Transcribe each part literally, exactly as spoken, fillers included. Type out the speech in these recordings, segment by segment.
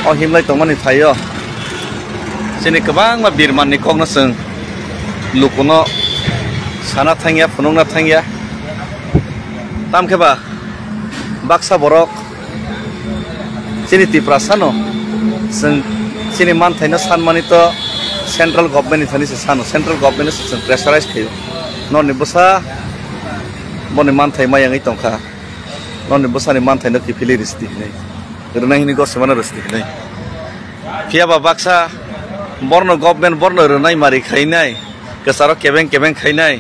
O himlai tongmani thaio chini kwbangma birmanni kokno chwng lukuno sana thangya, phunukna thangya. Tamkhe ba baksa borok chini Tiprasano chwng chini manthaino sanmani to central government ni thani se sano, central government no se chwng pressurize khaio. Noni bwsa boni manthai mayangwi tongkha, noni bwsani manthaino kiphilwi rwsti hinwi, rwnai hinwi gosemano rwsti hinwi. Phiya ba baksa borno government borno rwnai mari khainai, kwcharo kebeng kebeng khainai,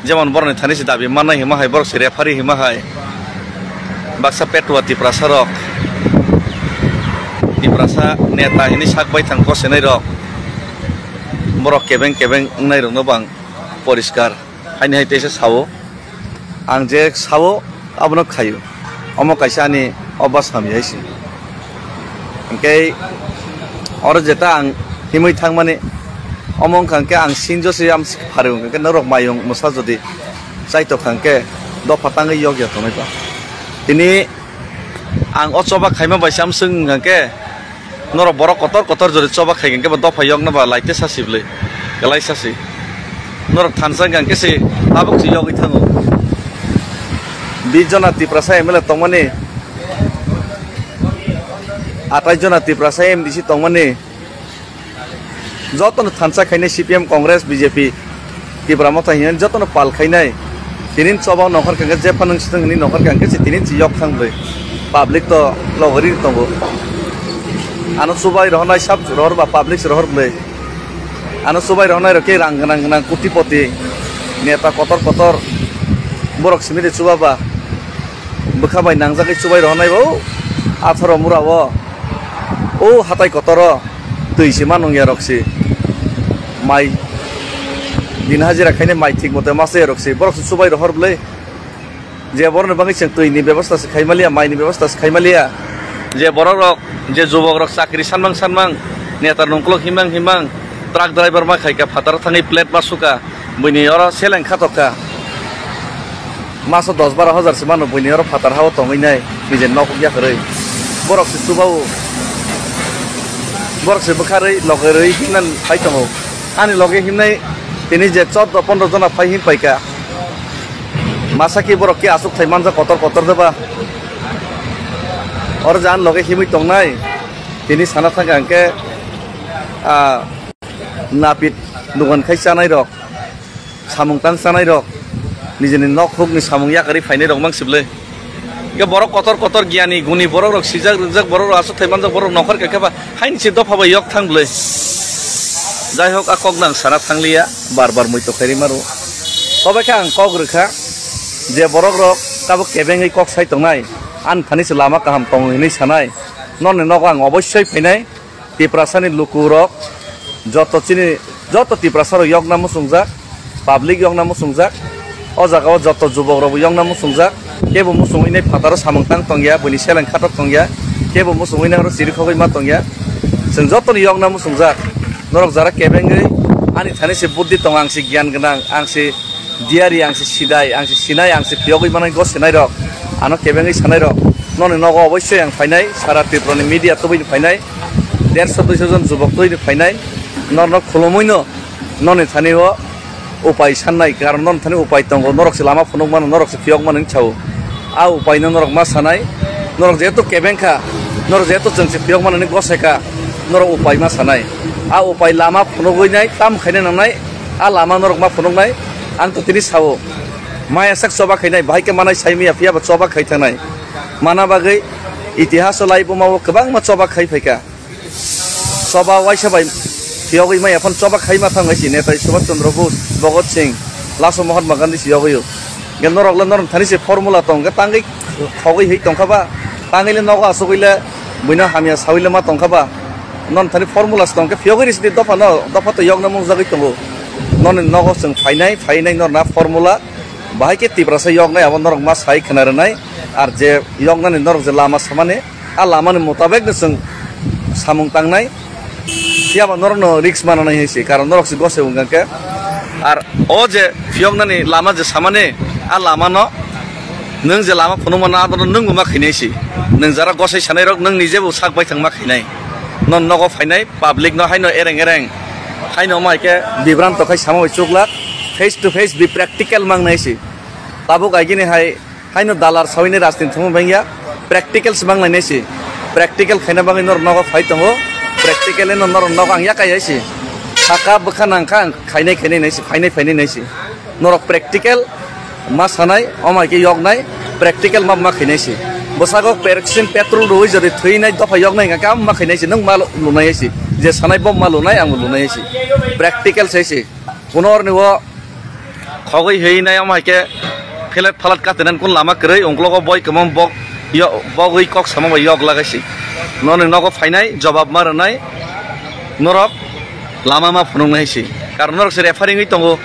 jemon boroni thani se dabi mannai hima hai, borok se referee hima hai, baksa petua Tiprasa rok, Tiprasa neta hinwi sak bai thang kosenai rok, borok kebeng kebeng wngnai rokno bang poriskar haini hai teisa sao. Ang je sao, abono khaio. Omo kaisa ani obas hamya se. Hwnkhe oro jeta ang himwi thangmani, omo wngkha hwnkhe ang sinjo se am pharwi wngkha hwnkhe norok mayung mwsa jodi chaitok kha hwnkhe dopha tangwi yokya tongnai ba. Tini ang o choba khaima bai se amswk wngkha hwnkhe, norok borok kotor kotor jori choba khai hwnkhe bo dopha yokna ba laite sasi bwlwi, kwlai sasi. Norok thansa hwnkhe se tabuk se yogwi thango. Bis jona Tiprasa M L A tongmani, atais jona Tiprasa M D C tongmani, jotono thansa khainai C P M, Congress, B J P. Tipra Motha hinwi jotono pal khainai. Tini choba nongkhor khe, jephano swtwng hinwi nongkhor khe, tini si yok thang bwlwi. Public to logori tongo. Ano chubai rohornai sab rohor ba public se rohor bwlwi. Ano chubai rohornai rok khe rang gwnang gwnang kotipoti. Neta kotor kotor. Borok simi de chuba ba. Bwkha bai nangjagwi chubai rohornai bo. Atharo mura o. O hatai kotoro. Twi se ma nung ya rok se, mai din hajira khainai mai thik mote ma se rok se, borok se chubai rohor bwlwi. Je borokni bagwi chwng twi ni bebosta se khai maliya, mai ni bebosta se khai maliya. Je borok rok, je jubok rok chakri sanmang sanmang, neta nungkuluk himang himang, truck driver ma khai kha phataro thangwi plate ma suka. Buini oro seleng khatok kha. Maso dos baro hajar se mano buini oro phatar hao tongwi nai, nije nok huk yakarwi. Borok se chuba-o. Borok se bwkharwi logerwi himnani phai tongo. Ani loge himnai tini je chordo pondro jona phai him paikha. Masa khe borok khe aswk thai manjak kotor kotor de ba. Oro je ani loge himwi tongnai. Tini sana thangkha hwnkhe, ah, napit dogan khai chanai rok, samung tang chanai rok, nijini nok huk ni samung yakarwi phainai rok mang sibwlwi. Hwnkhe borok kotor kotor giyani guni borok rok sijak rwjak borok rok aswk thai manjak borok nongkhor khe khe ba haini se dopha bai yok thang bwlwi. Jai hok a kok no ang sana thangliya, bar bar muitok khairwi maro. Tobai khe ang kok rwkha je borok rok tabuk kebengwi kok sai tongnai, ani thani se lama kaham tongo hinwi sanai, noni nogo ang obossoi phainai. Tiprasani lukurok joto chini, joto Tiprasarok yokna muchungjak, public yokna muchungjak, o jagao joto jubokrokbo yokna muchungjak, kebo muchungwi nai phataro samung tang tongya, buini seleng khatok tongya, kebo muchungwi nai oro chirikhogwi ma tongya. Chwng jotono yokna muchungjak, norok jara kebengwi ani thani se buddhi tongo, ang se giyan gwnang, ang se diyari, ang se sidai, ang se sinai, ang se phiyogwi manai gosinairok, ano kebengwi sanairok, noni nogo obossoi ang phainai, sara Tripurani media tubui phainai. Derso duiso jon jubok twi phainai, norno khulumwi no noni thani o upai sannai, karon noni thani upai tongo, norok se lama phunuk mano, norok se phiyok mano hinwi sao. A upai no norok ma sanai, norok jehetu kebeng kha, norok jehetu chwng se phiyok mano hinwi gosai kha, norok upai ma sanai. A upai lama phunugwi nai, tam khaina nangnai, a lama norok ma phunuknai, ang to tini sao. Maya sak choba khainai, bahai khe manai sai maya, phiya ba choba khai thangnai. Mana bagwi itihaso lai buma o kwbangma choba khai phaikha. Choba waisa bai phiyogwi maya phano choba khai ma thang hai si Netai Subhash Chandra Bose, Bhagat Singh, laso Mahatma Gandhi si yogwi o. Ge norok le norok thani se formula tong ge tangwi khogwi hik tong kha ba, tangwi le nogo asugwi le buino hamya sawi le ma tong kha ba. Non thani formula se tong khe phiyogwi ri sidi dopha no, dopha to yokna mung jagwi tongo. Noni nogo chwng phainai, phainai norna formula. Bahai khe Tiprasa yoknai abo norok ma sai khna rwnai. Ar je yoknani norok je lama samani, a lamani mutabek no chwng samung tangnai. Phiya ba norok no risk mananai hai se, karon norok se gosai wngkha khe. Ar o je phiyoknani lama je samani, a lama no nwng je lama phunuk mano, abo no nwng bo ma khainai se. Nwng jara gosai sanai rok nwng nije bo sak baithang ma khainai. No nogo phainai public no haino ereng ereng haino omo hai khe bibranto khai sama bai chuklak, face to face bi practical mang nai si. Tabuk agini hai haino dalar sawini rajniti thumwi bangya, practical se mang nai si. Practical khaina bagwi norok nogo phai tongo, practical no norok nogo ang yakai hai si. Saka bwkha nang kha ang khainai khainai nai si, phainai phainai nai si. Norok practical ma sanai, omo hai khe yoknai, practical ma ma khainai se. Bwsago kerosene petrol rwi jodi thwinai dopha yoknai hwnkha khe ma khainai se, nwng ma lunai se. Je sanai bo ma lunai, ang bo lunai se. Practical sai se. Kuno orni o khogwi hwinai omo hai khe phelet phalat katinani kun lama kwrwi, ungklogo boi kwmam bok yo-, bogwi kok sama bai yok lagai se. Noni nogo phainai, jobab ma rwnai. Norok lama ma phunuknai se. Karon norok se referring wi tongo.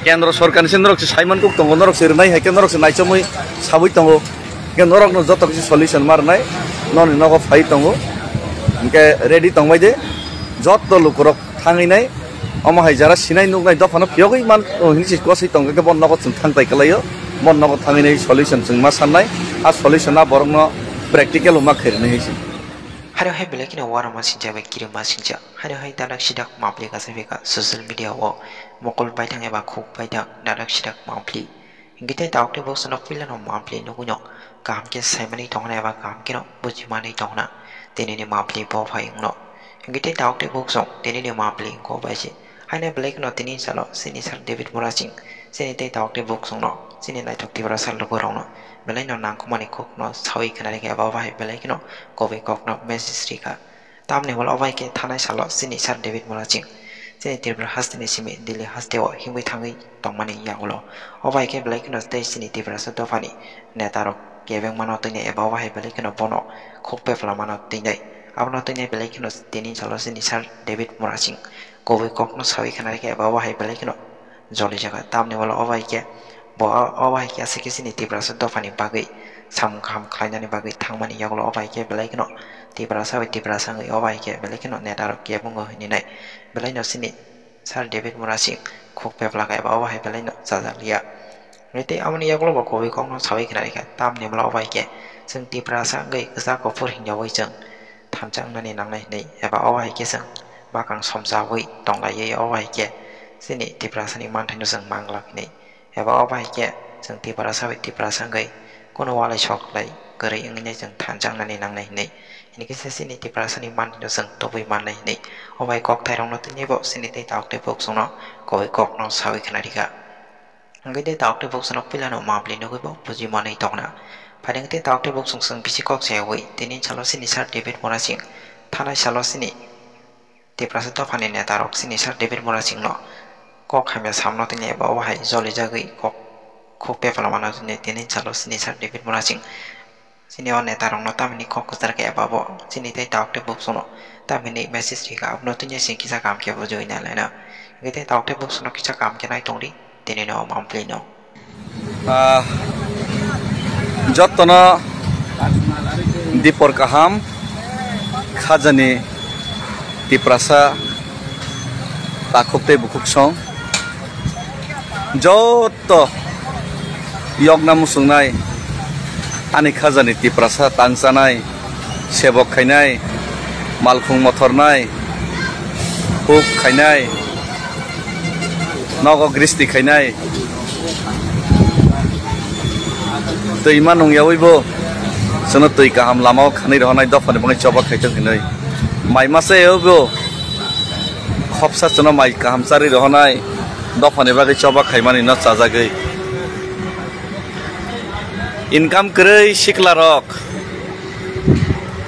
Kendro sorkarni se norok se Simon Cook tongo, norok se rwnai hai khe norok se naichomwi sawi tongo. Hwnkhe norokno joto kisi solution ma rwnai, noni nogo phai tongo. Hwnkhe ready tongbai de, joto lukurok thangwi nai, omo hai jara sinai nuknai dophano phiyogwi man, hini se kosoi tongkha khe bo nogo chwng thang tai kwlaio. Bo nogo thangwi nai solution chwng ma sannai, a solution a borokno practical ma khairwnai hai se. Haino hai belai kheno uarokma sincha bai kirima sincha. Haino hai dadak sidak mapli kasa beka social media o mokol baithang eba khuk baithang dadak sidak mapli. Hingke tei tabuk tei bwsano puilano mapli nugwino kaham khe saimani tongna eba kaham kheno bujimanwi tongna tinini mapli bo phai wngno. Hingke tei tabuk tei bwsong tinini mapli wngkha bai se. Haino belai kheno tini salo chini sir David Murasing chini tei tabuk tei bwsongno chini naithok Tiprasa lukurokno belai no nangkukmani kokno sawi khwnarikha eba o bahai belai kheno kubui kokno message rikha. Tamni ulo obo hai khe thanai salo chini sir David Murasing chini Tripura hasteni simi Delhi hasteo himwi thangwi tongmani yagulo. Obo hai khe belai kheno tei chini Tiprasa dophani netarok kebengmano twinai eba obo hai belai kheno bono khuk peplamano twinai. Abono twinai belai kheno tini salo chini sir David Murasing kubui kokno sawi khwnarikha eba obo hai belai kheno jolijak. Tamni ulo obo hai khe bo, obo hai khe aswk khe chini Tiprasa dophani bagwi samung kaham khlainani bagwi thangmani yagulo obo hai khe belai kheno Tiprasa bai Tiprasa wngwi obo hai khe belai kheno netarok kebungo hinwi nai. Belai no chini sir David Murasing khuk pepla kha eba obo hai belai no chajak liya. Tei aboni yagulo bo kubui kokno sawi khwnarikha. Tamni ulo obo hai khe chwng Tiprasa wngwi kwchak kuphur hingyawi chwng thansa wngnani nangnai hinwi eba obo hai khe chwng bakang somsawi tonglaiwi obo hai khe chini Tiprasani manthaino chwng manglak hinwi. Eba obo hai khe chwng Tiprasa bai Tiprasa wngwi kunu walai sok lai kwrwi wngwi nai chwng thansa wngnani nangnai hinwi. Hinkhe se chini Tiprasani manthaino chwng tubui mannai hinwi. Obo hai kokthairokno tini bo chini tei tabuk tei bwsongno kubui kokno sawi khwnarikha. Hingke tei tabuk tei bwsongno puilano mapli nugwi bo bujimanwi tongna. Phaidi tei tabuk tei bwsong chwng bisi kok sayawi tini salo chini sir David Murasing thanai salo chini Tiprasa dophani netarok chini sir David Murasingno kok hamya samno tini eba obo hai jolijagwi kok khuk pepla mano tini, tini salo chini sir David Murasing chini o netarokno tamni kok kwchar khe eba bo chini tei tabuk tei bwsongno tamni message rikha abono tini chwng kisa kaham khe bujiwi nai laina. Hingke tei tabuk tei bwsongno kisa kaham khe nai tongdi. Tini no mapli no. Ah, jotono dipor kaham khajani Tiprasa takhuk tei bukhuk song joto yokna muchungnai ani khajani Tiprasa tangchanai. Sebok khainai, malkhung mothornai, huk khainai, nogo gristi khainai, twi ma nungyawibo chwngno twi kaham lamao khanwi rohornai dophani bagwi choba khaithok hinwi. Mai masa ebo khopsa chwngno mai kaham charwi rohornai dophani bagwi choba khaimani no chajagwi. Income kwrwi siklarok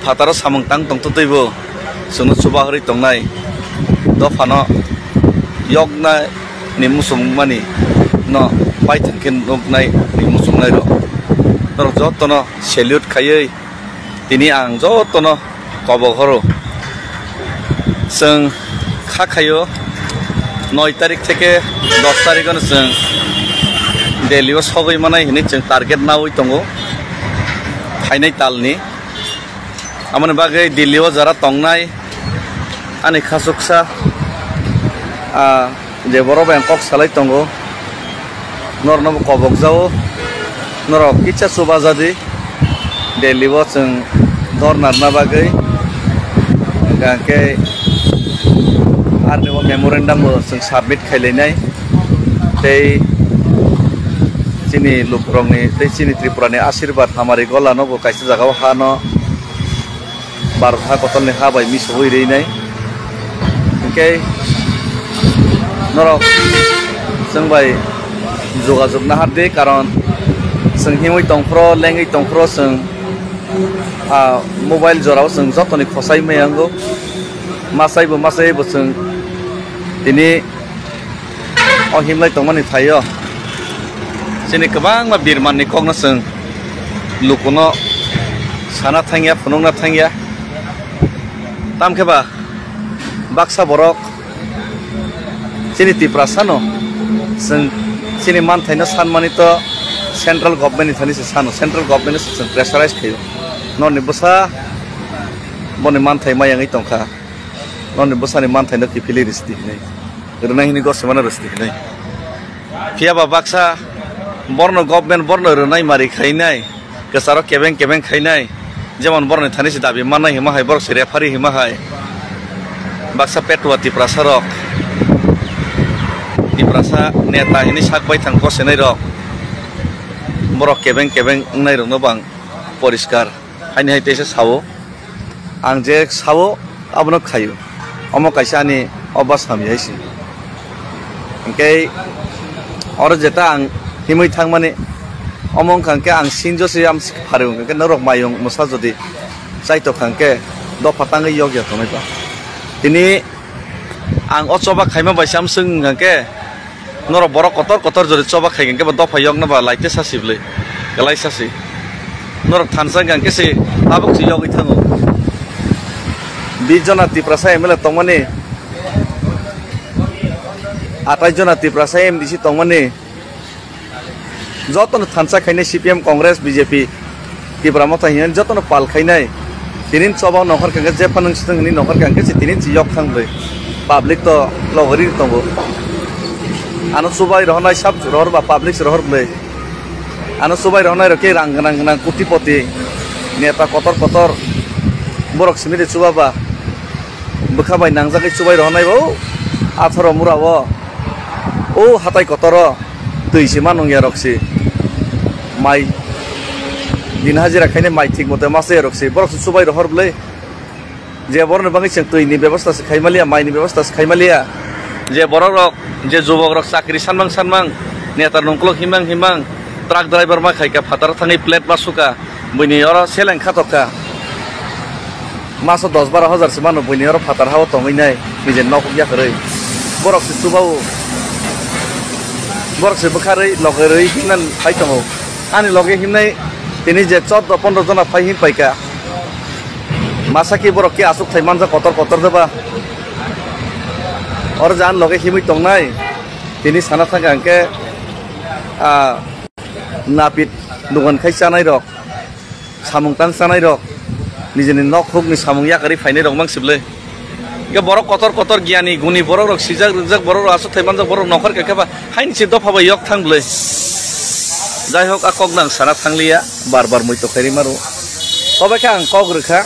phataro samung tang tongtwtwibo chwngno chubaharwi tongnai dophano yoknani muchungmani no paithang khe nuknai ni muchungnairok norok jotono salute khaiwi tini ang jotono kobok horo. Chwng kha khaio noi tarik theke dos tarikno chwng Delhi o sogwi manai hinwi chwng target nawi tongo phainai talni. Aboni bagwi Delhi o jara tongnai ani khasuksa, ah, je borok bai ang kok salai tongo, norokno bo kobok jao, norok kisa chuba jadi. Delhi o chwng dor narna bagwi Hwnkhe arni o memorandum bo chwng submit khailainai tei chini lukurokni tei chini Tripurani asirbat hamari golano bo kaisa jagao hano Bharat ha kotorni ha bai misogwi rwnai. Hwnkhe norok chwng bai jogajog nahardi, karon chwng himwi tongphuru, lengwi tongphuru chwng, ah, mobile jorao chwng jotoni khosai maya wngo. Machai bo machai bo chwng tini o himlai tongmani thaio chini kwbangma birmanni kokno chwng lukuno sana thangya, phunukna thangya. Tamkhe ba baksa borok chini Tiprasano chwng chini manthaino sanmani to central government ni thani se sano, central government no se chwng pressurize khaio. Norni bwsa boni manthai mayangwi tongkha. Norni bwsani manthaino kiphilwi rwsti hinwi. Rwnai hinwi gosemano rwsti hinwi. Phiya ba baksa borno government borno rwnai mari khainai, kwcharo kebeng kebeng khainai, jemon boroni thani se dabi mannai hima hai, borok se referee hima hai. Baksa petua Tiprasa rok, Tiprasa neta hinwi sak baithang kosenai rok, borok kebeng kebeng wngnai rokno bo ang poriskar haini hai teisa sao. Ang je sao, abono khaio. Omo kaisa ani obas hamya hai se. Hwnkhe oro jeta ang himwi thangmani, omo wngkha hwnkhe ang sinjo se amsik pharwi wngkha hwnkhe norok mayung mwsa jodi chaitok kha hwnkhe dopha tangwi yokya tongnai ba. Tini ang o choba khaima bai se amswk wngkha hwnkhe norok borok kotor kotor jodi choba khai hwnkhe bo dopha yokna ba laite sasi bwlwi, kwlai sasi. Norok thansa hwnkhe se tabuk se yogwi thango. Bis jona Tiprasa M L A tongmani, atais jona Tiprasa M D C tongmani, jotono thansa khainai C P M, Congress, B J P, Tipra Motha hinwi jotono pal khainai. Tini choba nongkhor kangkhe jephano swtwng hinwi nongkhor kangkhe se tini se yok thang bwlwi. Public to logori tongo. Ano chubai rohornai sab rohor ba public se rohor bwlwi. Ano chubai rohornai rok khe rang gwnang gwnang kotipoti neta kotor kotor borok simi de chuba ba. Bwkha bai nangjagwi chubai rohornai bo atharo mura o. O hatai kotoro twi se ma nungya rok se. Mai din hajira khainai mai thik mote ma se rok se. Borok se chubai rohor bwlwi. Je borokni bagwi chwng twini bebosta se khaimaliya, maini bebosta se khaimaliya. Je borok rok, je jubok rok chakri sanmang sanmang, neta nungkuluk himang himang, truck driver ma khaika phataro thangwi plate ma suka, buini oro seleng khatok kha. Maso dos baro hajar se mano buini oro phatar hao tongwi nai, nijeni nok yakarwi. Borok se chubao, borok se bwkharwi logerwi himnani phai tongo. Ani loge himnai tini je chordo pondro jona phai him paikha. Masa khe borok khe aswk thai manjak kotor kotor de ba. Oro je ani loge himwi tongnai, tini sana thangkha hwnkhe, ah, napit dogan khai chanai rok, samung tang chanai rok, nijini nok hukni samung yakarwi phainai rok mang sibwlwi. Hwnkhe borok kotor kotor giyani guni borok rok sijak rwjak borok rok aswk thai manjak borok nongkhor khe khe ba haini se dopha bai yok thang bwlwi. Jai hok, a kok nang sana thangliya, bar bar muitok khairi maro. Tobe khe ang kok rwkha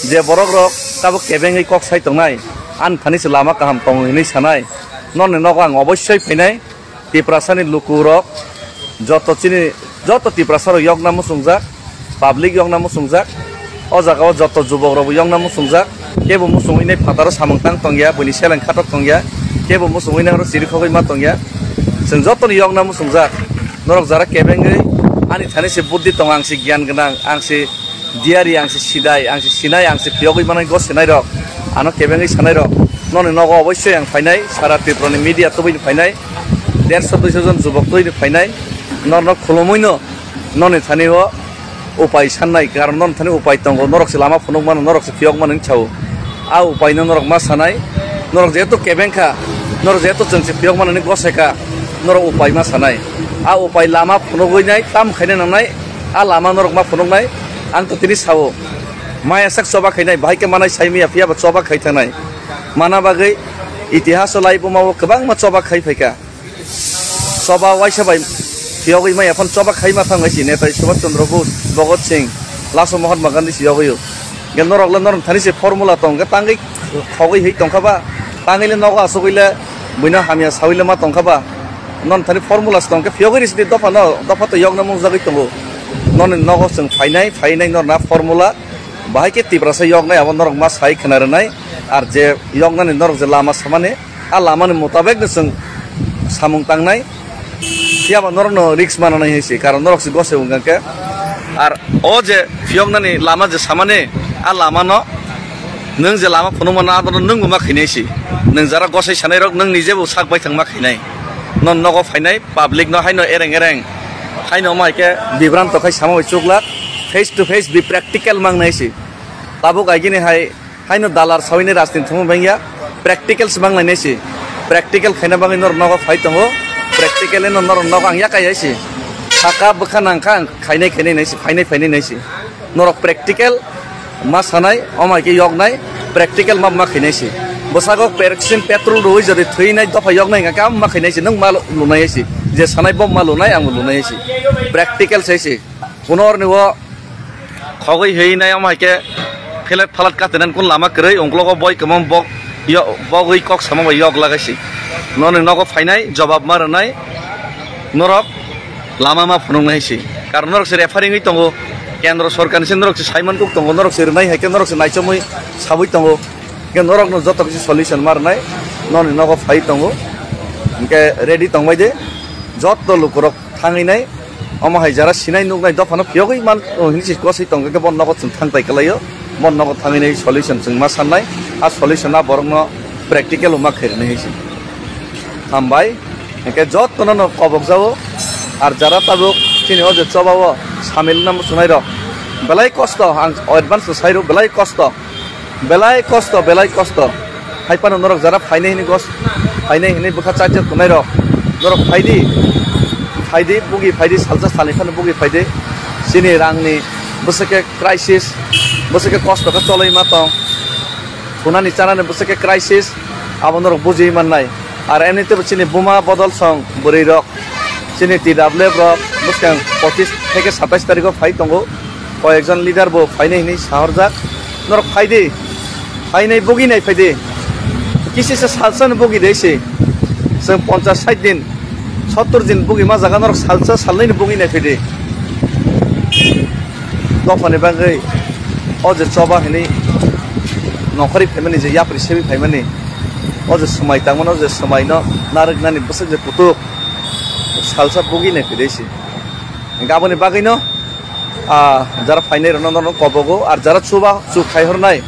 je borok rok tabuk kebengwi kok sai tongnai, ani thani se lama kaham tongo hinwi sanai, noni nogo ang obossoi phainai. Tiprasani lukurok joto chini, joto Tiprasarok yokna muchungjak, public yokna muchungjak. O jagao joto jubokrokbo yokna muchungjak. Kebo muchungwi nai phataro samung tang tongya, buini seleng khatok tongya, kebo muchungwi nai oro chirikhogwi ma tongya. Chwng jotoni yokna muchungjak. Norok jara kebengwi ani thani se buddhi tongo, ang se giyan gwnang, ang se diyari, ang se sidai, ang se sinai, ang se phiyogwi manai go sinai rok, ano kebengwi sanai rok. Noni nogo obossoi ang phainai, sara Tripurani media tubui phainai, derso duiso jon jubok tubui phainai, norno khulumui no noni thani o upai sannai, karon noni thani upai tongo, norok se lama phunuk mano, norok se phiyok mano hinwi sao. A upai no norok ma sanai, norok jehetu kebeng kha, norok jehetu chwng se phiyok mano hinwi gosai kha, norok upai ma sanai. A upai lama phunugwi nai, tam khaina nangnai, a lama norok ma phunuknai, ang to tini sao. Maya sak choba khainai, bahai khe manai sai maya, phiya ba choba khai thangnai. Mana bagwi itihaso lai buma o kwbangma choba khai phaikha. Choba waisa bai phiyogwi maya phano choba khai ma thang bai si Netai Subhash Chandra Bose, Bhagat Singh, laso Mahatma Gandhi si yogwi o. Hwnkhe norok le norok thani se formula tong khe tangwi khogwi hwi tong kha ba, tangwi le nogo asugwi le buino hamya sawi le ma tong kha ba. Non thani formula se tong khe phiyogwi risi di dopha no, dopha to yokna mung jagwi tongo. Noni nogo chwng phainai, phainai norna formula bahai khe Tiprasa yoknai abo norok ma sai khna rwnai. Ar je yoknani norok je lama samani, a lamani mutabek no chwng samung tangnai. Phiya ba norokno risk mananai hai se, karon norok se gosai wngkha khe. Ar o je phiyoknani lama je samani, a lamano nwng je lama phunukmano abono nwngbo ma khainai se. Nwng jara gosai sanairok nwng nijebo sak baithang ma khainai. Non nogo phainai public no haino ereng ereng haino omo hai khe bibranto khai sama bai chuklak, face to face bi practical mangnai se. Tabuk agini hai Haino dalar sawini rajniti thumwi bangya, practical se manglai nai se. Practical khaina bagwi norok nogo phai tongo. Practical eno norok nogo ang yakai hai se. Saka bwkha nangkha ang khainai khainai nai se, phainai phainai nai se. Norok practical ma sanai, omo hai khe yoknai, practical ma ma khainai se. Bwsago kerosene petrol rwui jodi thwinai dopha yoknai hwnkha khe amo ma khainai se, nwng ma lunai hai se. Je sanai bo ma lunai, ang bo lunai hai se. Practical se hai se. Kuno orni o khogwi hwi nai omo hai khe phelet phalat katinani kun lama kwrwi, ungklogo boi kwmam bok yo-, bogwi kok sama bai yok lagai si. Noni nogo phainai jobab ma rwnai norok lama ma phunuknai si. Karon norok se referring wi tongo, kendro sorkarni se norok se saiman kuk tongo, norok se rwnai hai khe norok se naichomwi sabwi tongo. Hwnkhe norokno joto kisi solution ma rwnai noni nogo phai tongo. Hwnkhe ready tongbai de, joto lukurok thangwi nai. Omo hai jara sinai nuknai dophano phiyogwi man, o, hinwi se goswi tongkha khe, bo nogo chwng thang tai kwlaio, bo nogo thangwi nai solution chwng ma sannai, a solution a borokno practical o ma khairwnai hai se. Hambai, hwnkhe jottono no kobok jao, ar jara tabuk chini o je choba o samil wngna muchungnai rok belai kosto, ang advance no sai rw belai kosto. Belai kosto, belai kosto. Hai phano norok jara phainai hini gos, phainai hini bwkha chaijak tongnai rok. Norok phaidi, phaidi, bugi phaidi, salsa salni phano bugi phaidi. Chini rangni bwswk khe crisis, bwswk khe kosto khe choloi ma tong. Thunani chanani bwswk khe crisis, abo norok bujiwi mannai. Ar emnitebo chini buma bodol song bwrwi rok. Chini T W F rok bwskang pochis theke satais tarikho phai tongo. Koyekjon leader bo phainai hinwi sahorjak. Norok phaidi, phainai bugi nai phaidi. Kisisa salsa no bugi de se. Chwng ponchas sait din, sottor din bugi ma jaga norok salsa salnai ni bugi nai phaidi. Dophani bagwi o je choba hinwi nongkhorwi phaimani, je yapri sebi phaimani, o je swmai tangmano, o je swmaino narwknani bwswk je kutuk salsa bugi nai phaidi se. Hwnkhe aboni bagwino, ah, jara phainai rokno norokno kobogo, ar jara chuba chuk khai hornai,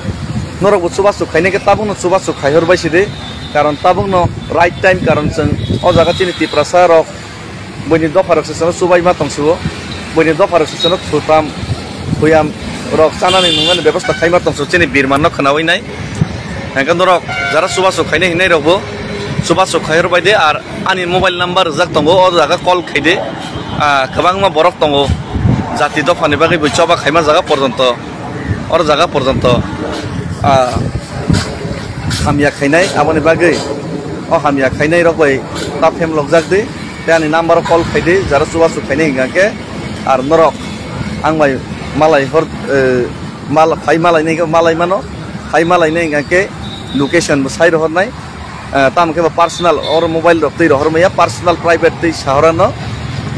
norokbo chuba chuk khainai khe tabukno chuba chuk khai horbai sidi, karon tabukno right time, karon chwng o jaga chini Tiprasa rok buini dopha rok se chwngno chubai ma tong sio, buini dopha rok se chwngno thutam thuyam rok chanani nungnani bebosta khai ma tong sio chini birman no khwnawi nai. Hwnkhe norok jara chubachu khainai hinai rokbo chubachu khai rwbai de, ar ani mobile number rijak tongo, o jaga call khai de. Ah, kwbangma borok tongo jati dophani bagwi bo choba khaima jaga porjonto, oro jaga porjonto, ah, hamya khainai, aboni bagwi o hamya khainai rok bai ta phem lokjak de, tei ani number o call khai de, jara chubachu khainai hwnkha khe, ar norok ang bai malai hor, eh, Mal-, phai malainai khe malai mano, phai malainai hwnkha khe location bo sai rohornai, ah, tamo khe bo personal, oro mobile rok twi rohor maya, personal private twi sahorano,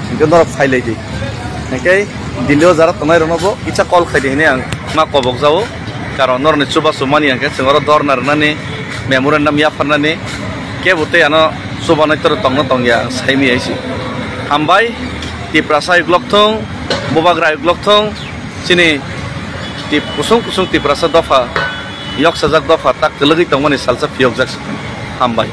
hwnkhe norok phai lai di. Hwnkhe Delhi o jara tongnai rokno bo kisa call khai di hinwi ang ma kobok jao, karon norokni chubachu mani hwnkhe chwng oro dhorna rwnani, memorandum yapharnani, kebo tei ano chubanai toro tongno tongya ang sai maya se. Hambai, Tiprasa uklok thung, Bubagra uklok thung, Chini tip-, kusung kusung Tiprasa dopha, yoksajak dopha tak kwlwgwi tongmani salsa phiyokjak si. Hambai.